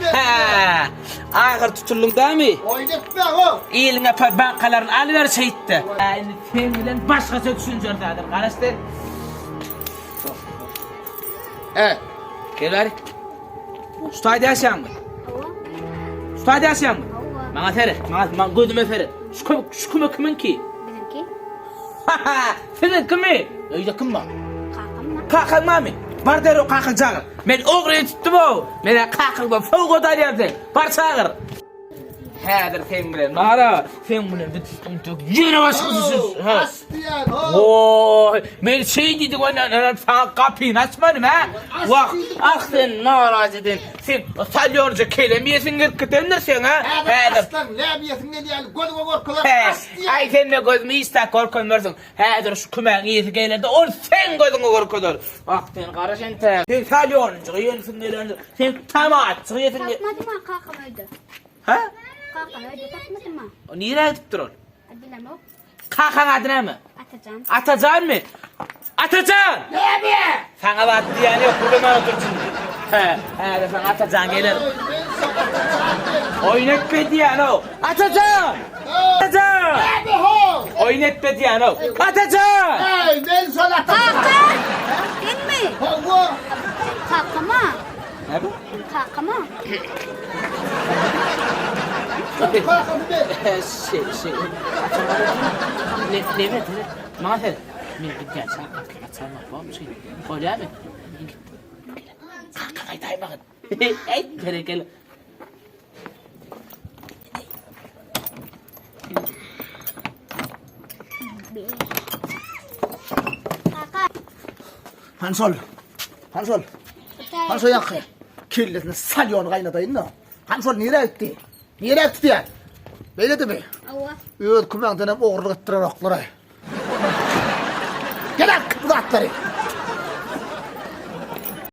däl men. Hä. Ahyr tutuldyň dämi? Oýun etme ho. Iliň öper bankalaryny alyber şeýtde. Hä, indi sen bilen başgaça düşünjeris häzir. Garaş sen. He. Gel bäri. Şu taýda ýaşaýaňmy? Hawa. Şu taýda ýaşaýaňmy? Hawa. Maňa seret, maňa, maňa gözüme seret. Şu köme, şu küme kimiňki? Biziňki. Siziňkimi? Öýde kim bar? Kakam bar. Kakaň barmy? Bar derrew kakaň çagyr. Men ogryny tutdum-ow. Men-ä kakaňdan sowgat alýan sen. Bar çagyr. Häzir seň bilen bar-a, seň bilen biz ýene başga söz. Aç diýýän, ho. Woý, men şeý diýdik ondan öňem saňa gapyny açmadym, hä? Wah, ah sen narazy eden. Sen salýonja kelem iýesiň gelip gidendir seň, hä? Häzir açsaň, näme iýesiň gelýäni gözüňe görkezer, aç diýýän. Aý, sen de gözümi hiç zat görkezmersiň. Häzir şu kümäň iýesi gelende ol seň gözüňe görkezer. Ah, sen garaş entäk. Sen salýonjygy iýensiň gelendir. Sen tomatjyk iýesiň gel. Tapmadym-a kakam öýde. Hä? Kakam öýde tapmadym-a. O nirä gidipdir ol? Bilemok. Kakaň ady näme? Atajan. Atajanmy? Atajan! Näme? Saňa zat diýýän ýok, gürlemän otur şindi. Hä, häzir saňa Atajan geler. Oýun etme diýýän-ow. Atajan! Atajan! Näme ho? Oýun etme diýýän-ow. Atajan! Eý, men şol Atajan. Kaka! Senmi? Hawa. Kakama. Näme? Kakama. Kakamy men. Şey, şey. Ne, neme, neme? Maňa seret. Men gidýän çak gapyny açarmak bormy şeý? Bolýamy? Men gitdim. Kakaň aýdaýmagyn. Eý, berekella. Kaka. Han şol. Han şol. Han şol ýaňky. Kellesine salýony gaýnadaýyn-da. Han şol nirä gitdi? Nirä gitdi diýýän? Beýledimi? Hawa. Öz kümäňdenem ogurlyk etdirenoklar-aý. Gel al bu zatlary.